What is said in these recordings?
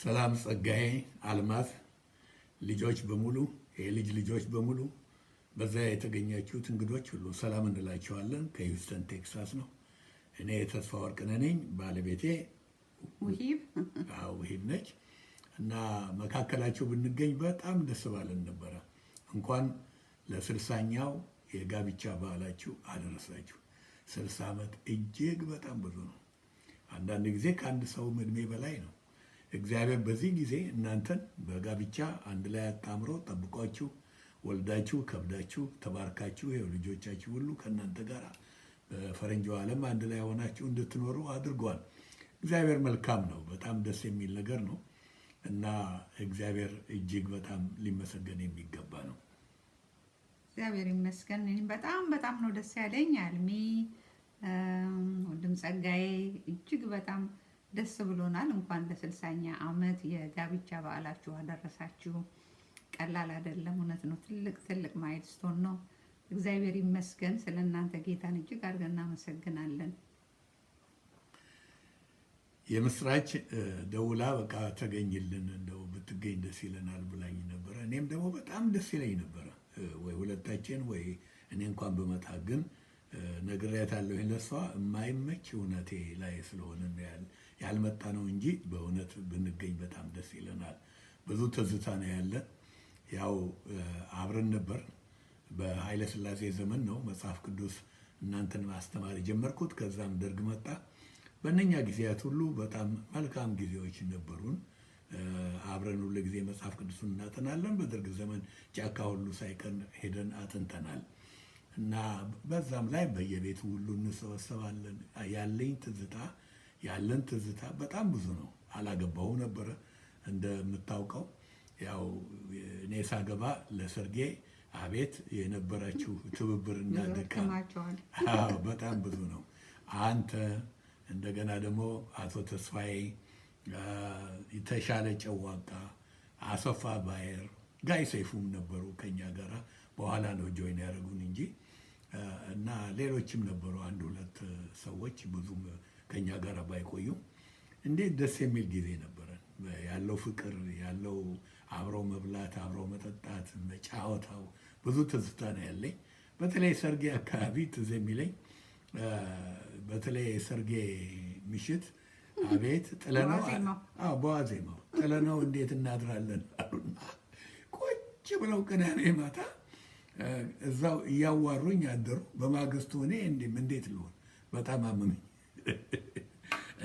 ሰላም ጸጋዬ፣ አልማዝ፣ ልጆች በሙሉ፣ የልጅ ልጆች በሙሉ፣ በዛ የተገኛችሁት እንግዶች ሁሉ ሰላም እንላችኋለን። ከሂውስተን ቴክሳስ ነው። እኔ ተስፋ ወርቅነህ ነኝ። ባለቤቴ ውሂብ። አዎ፣ ውሂብ ነች እና መካከላችሁ ብንገኝ በጣም ደስ ባለን ነበረ። እንኳን ለ60ኛው የጋብቻ በዓላችሁ አደረሳችሁ። 60 ዓመት እጅግ በጣም ብዙ ነው። አንዳንድ ጊዜ ከአንድ ሰውም እድሜ በላይ ነው። እግዚአብሔር በዚህ ጊዜ እናንተን በጋብቻ አንድ ላይ አጣምሮ ጠብቋችሁ፣ ወልዳችሁ ከብዳችሁ ተባርካችሁ ይኸው ልጆቻችሁ ሁሉ ከእናንተ ጋር በፈረንጆ ዓለም አንድ ላይ ሆናችሁ እንድትኖሩ አድርጓል። እግዚአብሔር መልካም ነው። በጣም ደስ የሚል ነገር ነው እና እግዚአብሔር እጅግ በጣም ሊመሰገን የሚገባ ነው። እግዚአብሔር ይመስገን። እኔም በጣም በጣም ነው ደስ ያለኝ። አልሚ፣ ወንድም ጸጋዬ፣ እጅግ በጣም ደስ ብሎናል። እንኳን ለ60ኛ ዓመት የጋብቻ በዓላችሁ አደረሳችሁ። ቀላል አይደለም፣ እውነት ነው። ትልቅ ትልቅ milestone ነው። እግዚአብሔር ይመስገን። ስለ እናንተ ጌታን እጅግ አድርገን እናመሰግናለን። የምስራች ደውላ በቃ ተገኝልን፣ እንደው ብትገኝ ደስ ይለናል ብላኝ ነበረ። እኔም ደግሞ በጣም ደስ ይለኝ ነበረ፣ ወይ ሁለታችን ወይ እኔ እንኳን ብመጣ፣ ግን ነግሬያታለሁ። ለእሷ የማይመች እውነቴ ላይ ስለሆነ ያልመጣ ነው እንጂ በእውነት ብንገኝ በጣም ደስ ይለናል። ብዙ ትዝታ ነው ያለን። ያው አብረን ነበር። በኃይለ ሥላሴ ዘመን ነው መጽሐፍ ቅዱስ እናንተን ማስተማር የጀመርኩት። ከዛም ደርግ መጣ። በእነኛ ጊዜያት ሁሉ በጣም መልካም ጊዜዎች ነበሩን። አብረን ሁሉ ጊዜ መጽሐፍ ቅዱስን እናጠናለን። በደርግ ዘመን ጫካ ሁሉ ሳይቀር ሄደን አጥንተናል እና በዛም ላይ በየቤቱ ሁሉ እንሰበሰባለን። ያለኝ ትዝታ፣ ያለን ትዝታ በጣም ብዙ ነው። አላገባሁም ነበረ እንደምታውቀው። ያው እኔ ሳገባ ለሰርጌ አቤት የነበራችሁ ትብብርና ብዙ ድካም። ደክማችኋል። አዎ፣ በጣም ብዙ ነው። አንተ፣ እንደገና ደግሞ አቶ ተስፋዬ፣ ተሻለ ጨዋቃ፣ አሰፋ ባየር፣ ጋይ ሰይፉም ነበሩ ከኛ ጋራ። በኋላ ነው join ያደረጉን እንጂ እና ሌሎችም ነበሩ አንድ ሁለት ሰዎች፣ ብዙም ከኛ ጋር ባይቆዩም እንዴት ደስ የሚል ጊዜ ነበረን። ያለው ፍቅር፣ ያለው አብሮ መብላት፣ አብሮ መጠጣት፣ መጫወታው፣ ብዙ ትዝታ ነው ያለኝ። በተለይ ሰርጌ አካባቢ ትዝ የሚለኝ በተለይ የሰርጌ ምሽት አቤት ጥለነው በዋዜማው። አዎ፣ በዋዜማው ጥለነው እንዴት እናድራለን አሉና ቁጭ ብለው ቅዳሜ ማታ እዛው እያዋሩኝ አደሩ። በማግስቱ እኔ እንዴት ልሆን፣ በጣም አመመኝ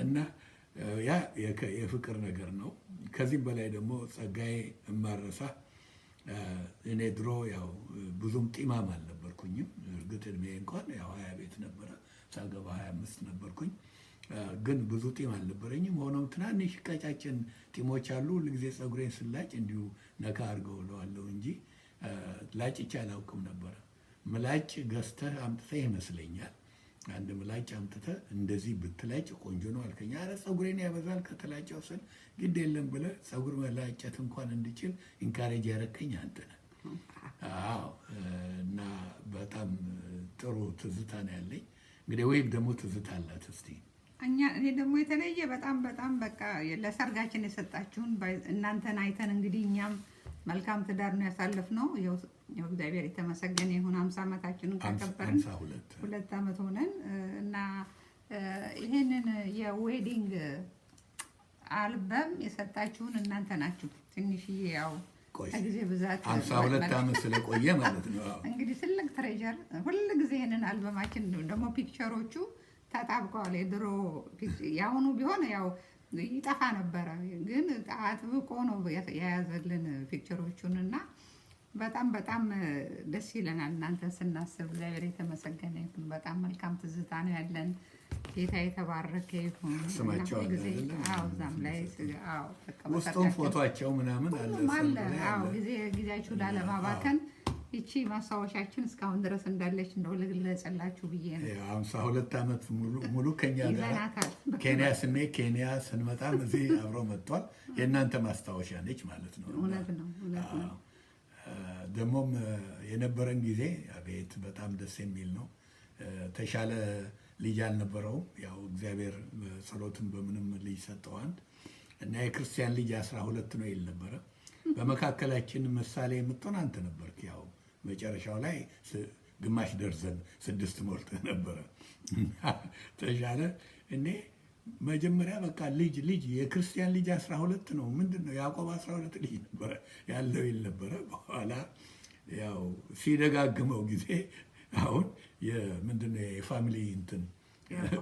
እና ያ የፍቅር ነገር ነው። ከዚህም በላይ ደግሞ ጸጋዬ እማረሳ፣ እኔ ድሮ ያው ብዙም ጢማም አልነበርኩኝም። እርግጥ እድሜ እንኳን ያው 20 ቤት ነበረ፣ ሳገባ 25 ነበርኩኝ። ግን ብዙ ጢም አልነበረኝም። ሆኖም ትናንሽ ቀጫጭን ጢሞች አሉ። ሁልጊዜ ፀጉሬን ስላጭ እንዲሁ ነካ አድርገው እለዋለሁ እንጂ ላጭቼ አላውቅም ነበረ። ምላጭ ገዝተህ አምጥተህ ይመስለኛል፣ አንድ ምላጭ አምጥተህ እንደዚህ ብትላጭ ቆንጆ ነው አልከኝ። ኧረ ፀጉሬን ያበዛል ከተላጨው ስል ግድ የለም ብለህ ፀጉር መላጨት እንኳን እንድችል encourage ያረከኝ አንተ ነህ። አዎ፣ እና በጣም ጥሩ ትዝታ ነው ያለኝ። እንግዲህ ወይም ደግሞ ትዝታ አላት እስቲ። እኔ ደግሞ የተለየ በጣም በጣም በቃ ለሰርጋችን የሰጣችሁን እናንተን አይተን እንግዲህ እኛም መልካም ትዳር ነው ያሳለፍነው። ይኸው እግዚአብሔር የተመሰገነ ይሁን። 50 ዓመታችንን ካከበርን 52። 2 ዓመት ሆነን እና ይሄንን የ wedding album የሰጣችሁን እናንተ ናችሁ። ትንሽዬ ያው ቆይ፣ ከጊዜ ብዛት 52 ዓመት ስለቆየ ማለት ነው። አዎ። እንግዲህ ትልቅ treasure፣ ሁል ጊዜ ይሄንን አልበማችን ደግሞ picture ኦቹ ተጣብቀዋል። የድሮ የአሁኑ ቢሆን ያው ይጠፋ ነበረ፣ ግን አጥብቆ ነው የያዘልን picture ኦቹን እና በጣም በጣም ደስ ይለናል እናንተን ስናስብ። እግዚአብሔር የተመሰገነ ይሁን። በጣም መልካም ትዝታ ነው ያለን። ጌታ የተባረከ ይሁን። እና ስማቸው አለ ሁልጊዜ አይደለ? አዎ፣ እዛም ላይ አዎ፣ በቃ ውስጡም በሰርጋችን ፎቶቸው ምናምን አለ። ሁሉም አለ። ሰርጉ ላይ አዎ፣ አለ። ጊዜያችሁ ላለማባከን ይቺ ማስታወሻችን እስካሁን ድረስ እንዳለች እንደው ልግለጽላችሁ ብዬ ነው። 52 ዓመት ሙሉ ሙሉ ከኛ ጋር ይዘናታል። ኬንያ ስንሄድ፣ ኬንያ ስንመጣም እዚህ አብሮ መጥቷል። የእናንተ ማስታወሻ ነች ማለት ነው። እውነት ነው፣ እውነት ነው። አዎ። ደግሞም የነበረን ጊዜ አቤት በጣም ደስ የሚል ነው። ተሻለ ልጅ አልነበረውም። ያው እግዚአብሔር ጸሎትን በምንም ልጅ ሰጠው አንድ። እና የክርስቲያን ልጅ 12 ነው ይል ነበረ። በመካከላችን ምሳሌ የምትሆን አንተ ነበርክ። ያው መጨረሻው ላይ ግማሽ ደርዘን 6 ሞልተህ ነበረ። እና ተሻለ እኔ መጀመሪያ በቃ ልጅ ልጅ የክርስቲያን ልጅ 12 ነው ምንድን ነው ያዕቆብ 12 ልጅ ነበረ ያለው ይል ነበረ። በኋላ ያው ሲደጋግመው ጊዜ አሁን ምንድን ነው የ family እንትን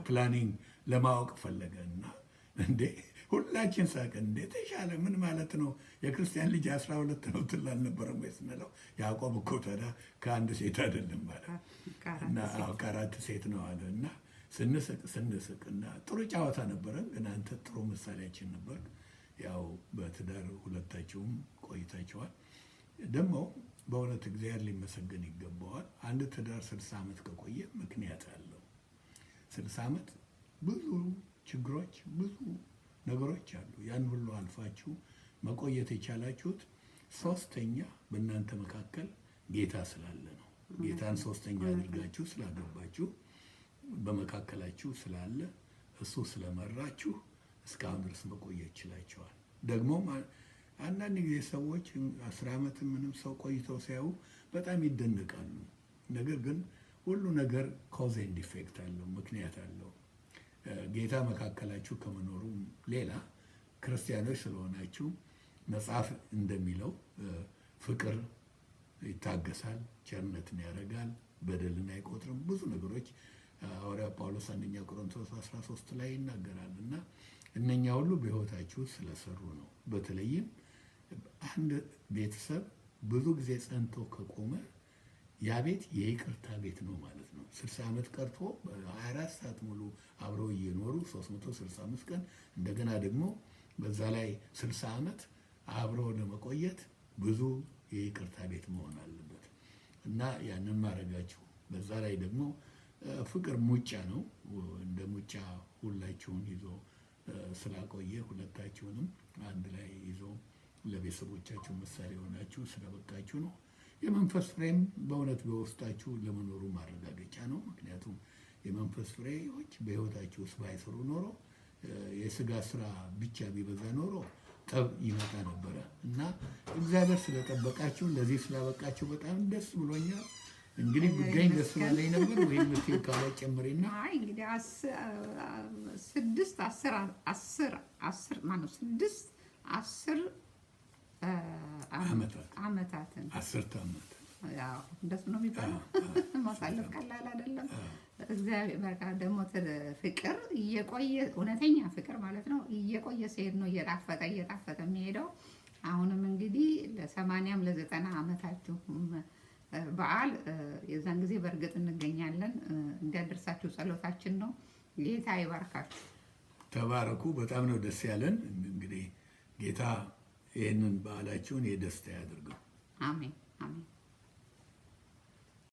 planning ለማወቅ ፈለገ እና እንዴ ሁላችን ሳቅን። እንዴ ተሻለ ምን ማለት ነው የክርስቲያን ልጅ 12 ነው ትል አልነበረም ወይ ስንለው ያዕቆብ እኮ ታዲያ ከአንድ ሴት አይደለም ማለት እና ከአራት ሴት ነው አለ። እና ስንስቅ ስንስቅ እና ጥሩ ጨዋታ ነበረ። ግን አንተ ጥሩ ምሳሌያችን ነበር። ያው በትዳር ሁለታችሁም ቆይታችኋል። ደግሞ በእውነት እግዚአብሔር ሊመሰገን ይገባዋል። አንድ ትዳር 60 ዓመት ከቆየ ምክንያት አለው። 60 ዓመት ብዙ ችግሮች፣ ብዙ ነገሮች አሉ። ያን ሁሉ አልፋችሁ መቆየት የቻላችሁት ሶስተኛ በእናንተ መካከል ጌታ ስላለ ነው። ጌታን ሶስተኛ አድርጋችሁ ስላገባችሁ በመካከላችሁ ስላለ እሱ ስለመራችሁ እስካሁን ድረስ መቆየት ችላችኋል። ደግሞ አንዳንድ ጊዜ ሰዎች 10 ዓመት ምንም ሰው ቆይተው ሲያዩ በጣም ይደነቃሉ። ነገር ግን ሁሉ ነገር cause and effect አለው፣ ምክንያት አለው። ጌታ መካከላችሁ ከመኖሩ ሌላ ክርስቲያኖች ስለሆናችሁ መጽሐፍ እንደሚለው ፍቅር ይታገሳል፣ ቸርነትን ያደርጋል፣ በደልን አይቆጥርም። ብዙ ነገሮች ሐዋርያው ጳውሎስ አንደኛ ቆሮንቶስ 13 ላይ ይናገራል። እና እነኛ ሁሉ በሕይወታችሁ ስለሰሩ ነው። በተለይም አንድ ቤተሰብ ብዙ ጊዜ ጸንቶ ከቆመ ያ ቤት የይቅርታ ቤት ነው ማለት ነው። 60 ዓመት ቀርቶ 24 ሰዓት ሙሉ አብረው እየኖሩ 365 ቀን እንደገና ደግሞ በዛ ላይ 60 ዓመት አብረው ለመቆየት ብዙ የይቅርታ ቤት መሆን አለበት። እና ያንን ማድረጋችሁ በዛ ላይ ደግሞ ፍቅር ሙጫ ነው። እንደ ሙጫ ሁላችሁን ይዞ ስላቆየ ሁለታችሁንም አንድ ላይ ይዞ ለቤተሰቦቻችሁ ምሳሌ ሆናችሁ ስለበቃችሁ ነው። የመንፈስ ፍሬም በእውነት በውስጣችሁ ለመኖሩ ማረጋገጫ ነው። ምክንያቱም የመንፈስ ፍሬዎች በሕይወታችሁ ውስጥ ባይሰሩ ኖሮ የስጋ ስራ ብቻ ቢበዛ ኖሮ ጠብ ይመጣ ነበረ። እና እግዚአብሔር ስለጠበቃችሁ ለዚህ ስላበቃችሁ በጣም ደስ ብሎኛል። እንግዲህ ብገኝ ደስ ባለኝ ነበር። ወይም የምትይው ካለ ጨምሪና። አይ እንግዲህ 6 10 10 10 ማነው 6 10 ዓመታት ዓመታትን 10 ዓመት ያው እንደሱ ነው የሚባለው። ማሳለፍ ቀላል አይደለም። እግዚአብሔር በቃ ደግሞ ፍቅር እየቆየ እውነተኛ ፍቅር ማለት ነው እየቆየ ሲሄድ ነው እየጣፈጠ እየጣፈጠ የሚሄደው። አሁንም እንግዲህ ለ80ም ለ90 ዓመታችሁም በዓል የዛን ጊዜ በእርግጥ እንገኛለን። እንዲያደርሳችሁ ጸሎታችን ነው። ጌታ ይባርካችሁ። ተባረኩ። በጣም ነው ደስ ያለን። እንግዲህ ጌታ ይህንን በዓላችሁን የደስታ ያድርገው። አሜን አሜን።